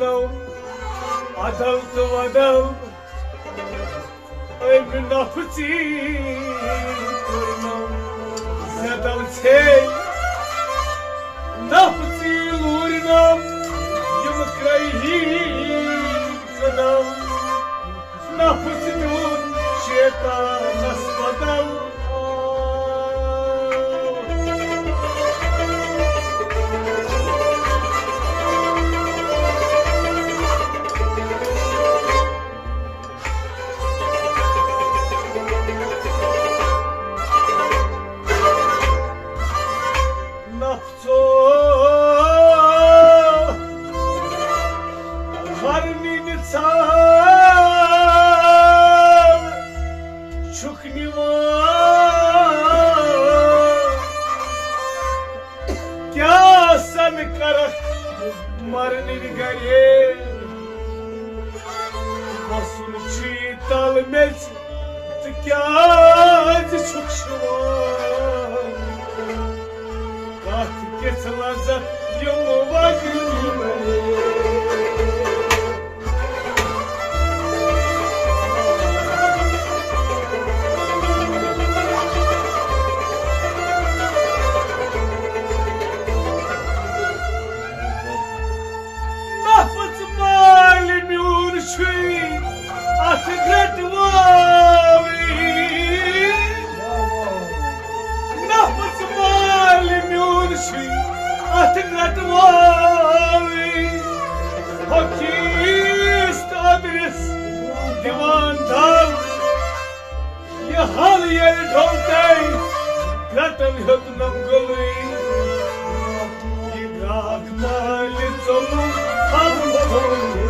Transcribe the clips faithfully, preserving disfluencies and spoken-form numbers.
نو عدل تہٕ ودل أمۍ نفژی کوٚرنو۔ زٮ۪دل ژھے نفژی لوٗرنم یِم کرٛیہِ ہی قدم۔ نفژ میون شیطانس بدل۔ نفژو ہرنہِ نِژال چھُکھ نِوان۔ کیٛاہ سن کرکھ مرنٕنۍ گرے؟ وسُن چھُے تل میٚژِ تہٕ کیٛازِ چھُکھ شِوان؟ کتھ کِژھ لذت یِم وگنی منے۔ نفژ مالہِ میون چھُے اتھ گرٛٹہٕ وٲلۍ۔ نفژ مالہِ میون چھُے اتھ گرٛٹہٕ وٲلۍ۔ فقیٖر تہٕ ادرِس دِوان دل۔ یہِ حال ییٚلہِ ڈوٚل تٔمۍ، گرٛٹن ہیوٚتنم گٔلٕے۔ یہِ گرٛاکھ مالہِ ژوٚلُم حرم ژوٚلُم۔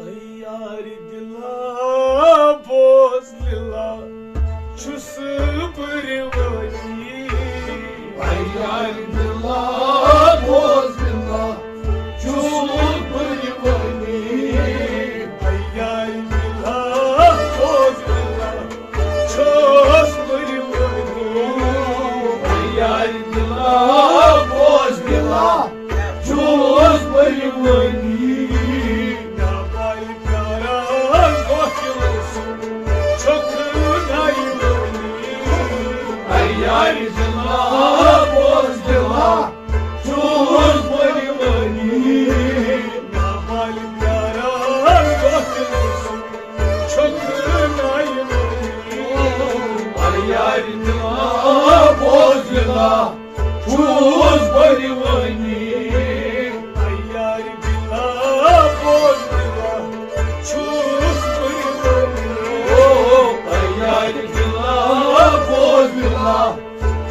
اے یارِ دِلا بوز لِلا چھُس بہٕ رِوٲنی۔ اے یارِ دِلا بوز لِلا چھُس بہٕ رِوٲنی۔ اے یارِ دِلا بوز لِلا چھُس بہٕ رِوٲنی۔ اے یارِ دِلا بوز لِلا چھُس بہٕ یِوٲنی۔ نابالغ پیاران گوکھِ لوسُن چھُکھ نایوٲنی۔ اے یارِ دِلا بوز دِلا چھُس بہٕ یِوٲنی۔ نابالغ پیاران گوکھِ لوسُن چھُکھ نایوٲنی۔ اے یارِ دِلا بوز دِلا چھُس بہٕ یِوٲنی۔ اے یارِ دِلا بوز دِلا چھُس بہٕ یِوٲنی۔ او، اے یارِ دِلا بوز دِلا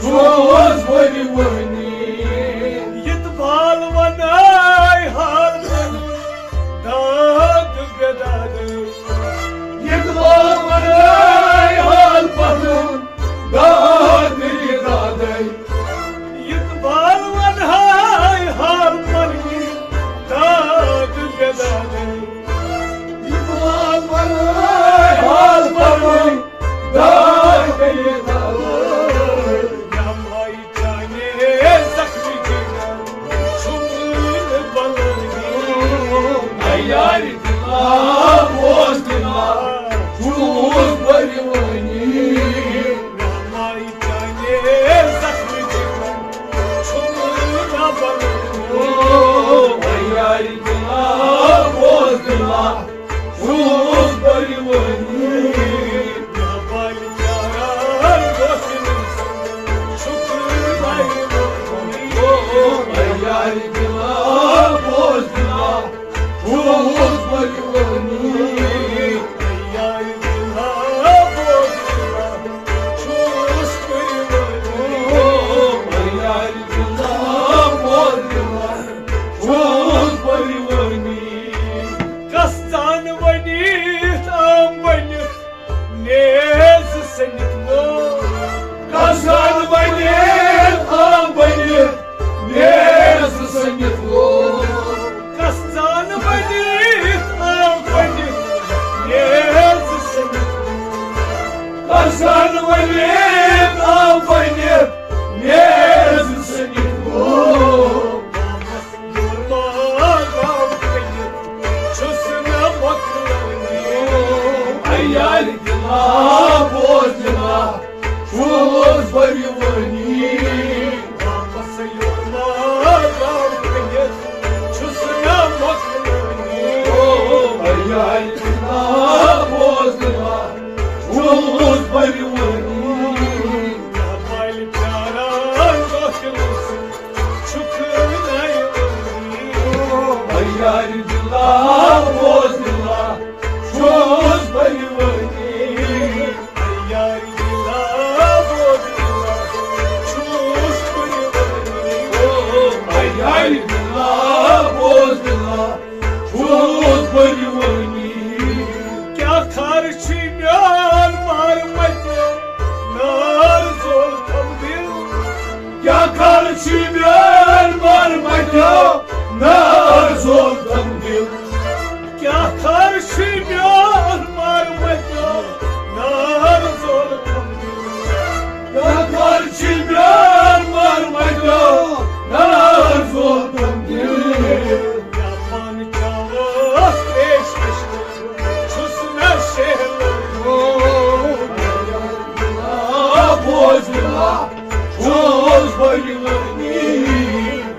چھُس بہٕ یِوٲنی۔ یِتھ بال وَنَے حال پَنُن داد بے دادَے۔ یِتھ بال وَنَے حال پَنُن داد بے دادَے۔ یِتھ بال وَنَے یار دِلا، بوز دِلا، چھُس بہٕ یِوٲنی۔ یار دِلا، بوز دِلا، چھُس بہٕ یِوٲنی۔ او، یار دِلا، بوز دِلا، چھُس بہٕ یِوٲنی۔ کیٛاہ خرچ میون مار متیو، نار زول تھم دِل۔ کیٛاہ خرچ میون مار متیو، نار زول تھم دِل۔ کیٛاہ خرچ میون مار متیو، نار زول تھم دِل۔ کیٛاہ خرچ میون مار متیو، نار زول تھم دِل۔ دپان چاوس تریش عشق، چھُس نہ شہلان۔ بوز دِلا، چھُس بہٕ یِوٲنی۔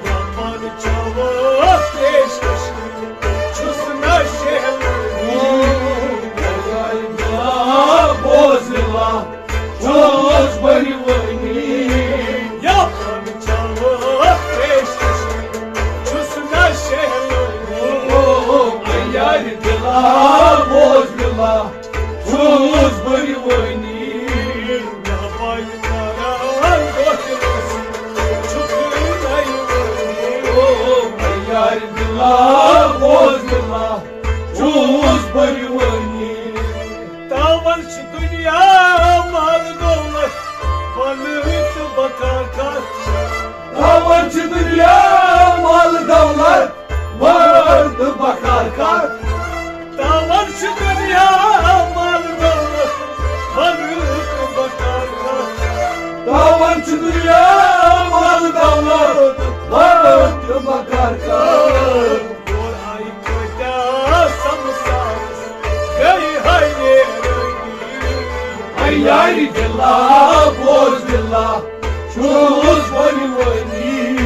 دپان چاوس تریش عشق، چھُس نہ شہلان۔ بوز دِلا، چھُس بہٕ یِوٲنی۔ یپان چاوس تریش عشق، چھُس نہ شہلان۔ او، یار دِلا، بوز دِلا، چھُس بہٕ یِوٲنی۔ دپان کران دۄہ دِلس، چھُس نہ یِوٲنی۔ او، یار دِلا، بوز دِلا، چھُس بہٕ یِوٲنی۔ تاوان چھِ دُنیا مال دولت، ونہٕ تہٕ بکار کتھ۔ تاوان چھِ دُنیا مال دولت، ونہٕ تہٕ بکار کتھ۔ تاوان چھِ دُنیا مال دولت، ونہٕ تہٕ بکار کتھ۔ تاوان چھِ دُنیا مال دولت، ونہٕ تہٕ بکار کتھ۔ اور آیہِ کٲتیٛاہ سمسارس گٔے ہے نیرٲنی۔ اے یارِ دِلا، بوز دِلا، چھُس بہٕ یِوٲنی۔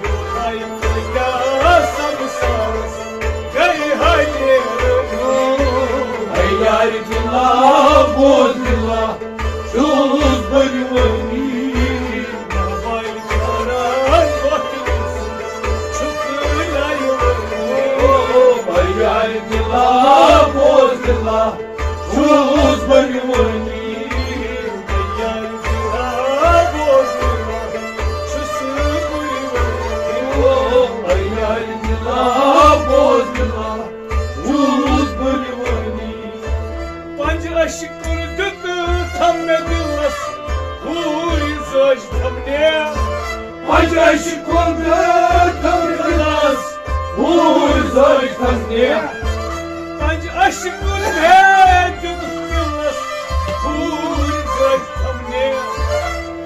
اور آیہِ کٲتیٛاہ سمسارس گٔے ہے نیرٲنی۔ اے یارِ دِلا، بوز دِلا، چھُس بہٕ یِوٲنی۔ او، یار دِلا، بوز دِلا، چھُس بہٕ یِوٲنی۔ او، یار دِلا، بوز دِلا، چھُس بہٕ یِوٲنی۔ پنج عشقن دیُت تھم مےٚ دِلس، ہوٗرۍ زٲج تھم نے۔ پنج عشقن دیُت تھم مےٚ دِلس، ہوٗرۍ زٲج تھم نے۔ پنج عشقن مےٚ دیُت دِلس، ہوٗرۍ زٲج تھم نے۔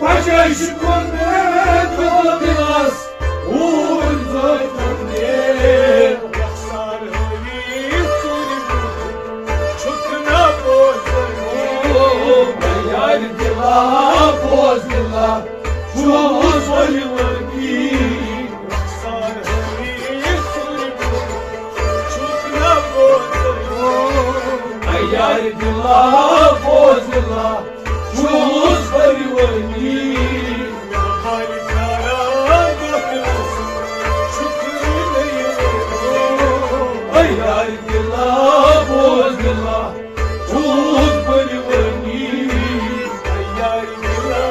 پنج عشقن مےٚ دیُت دِلس، ہوٗرۍ زٲج تھم نے۔ رخسار ہٲوِتھ ژوٗرِ برونٛہہ چھُکھ نہ بوزٲنی۔ او، یار دِلا، بوز دِلا، چھُس بہٕ یِوٲنی۔ رخسار ہٲوِتھ ژوٗرِ برونٛہہ چھُکھ نہ بوزٲنی۔ اے یار دِلا، بوز دِلا، چھُس بہٕ یِوٲنی۔ اے یار دِلا، بوز دِلا، چھُس بہٕ یِوٲنی۔ اے یار دِلا،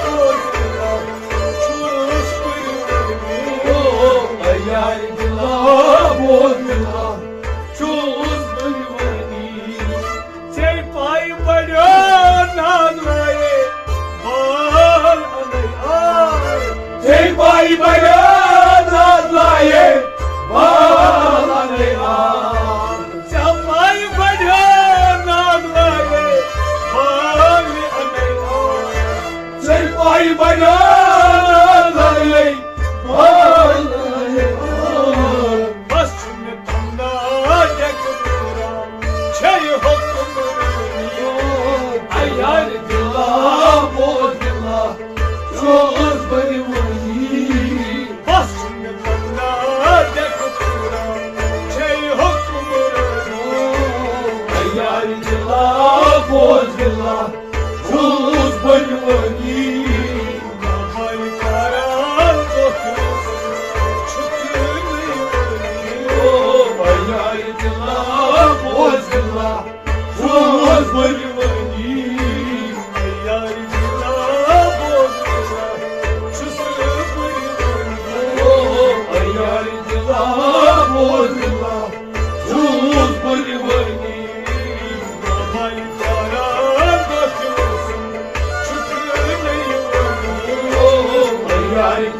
بوز دِلا، چھُس بہٕ یِوٲنی۔ او، اے یار دِلا، بوز دِلا، چھُس بہٕ یِوٲنی۔ ژےٚ پاے بڑیو ناز لایے بال انے آر۔ ژےٚ پاے بڑیو ناز لایے بال انے آر۔ ژےٚ پاے بڑیو ناز لایے بال انے آر۔ ژےٚ پاے بڑیو ناز لایے بال انے آر۔ بس چھُ مےٚ تمنا ڈٮ۪کہٕ پوٗرا، چھے حُکمرٲنی۔ اے یار دِلا، بوز دِلا، چھُس بہٕ یِوٲنی۔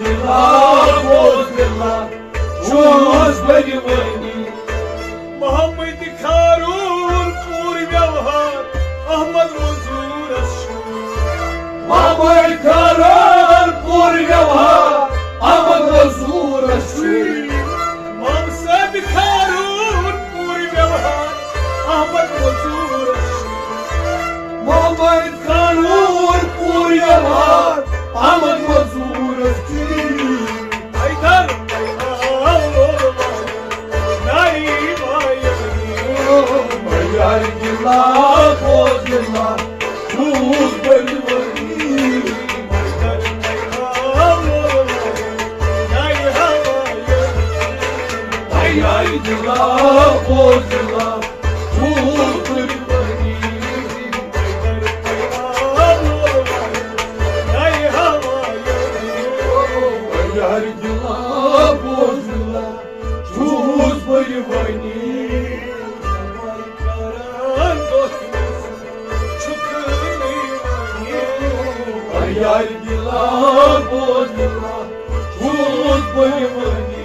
دِلا بوز دِلا، چوٗس بٔرۍ وٲنی۔ محمد کھارون پوٗر ویوہار، احمد مزورس چھُ۔ محمد کھارون پوٗر ویوہار، احمد مزورس چھُ۔ مام صٲب کھارون پوٗر ویوہار، احمد مزورس چھُ۔ محمد کھارون پوٗر ویوہار، احمد مزورس چھُ۔ حیدر، ناری وایَن۔ یار دِلا بوز دِلا، چوٗس بٔرۍ وٲنی۔ یار دِلا بوز دِلا، چوٗس بٔرۍ وٲنی۔ یار دِلا بوز دِلا، چوٗس بٔرۍ وٲنی۔ یار دِلا بوز دِلا، چوٗس بٔرۍ وٲنی۔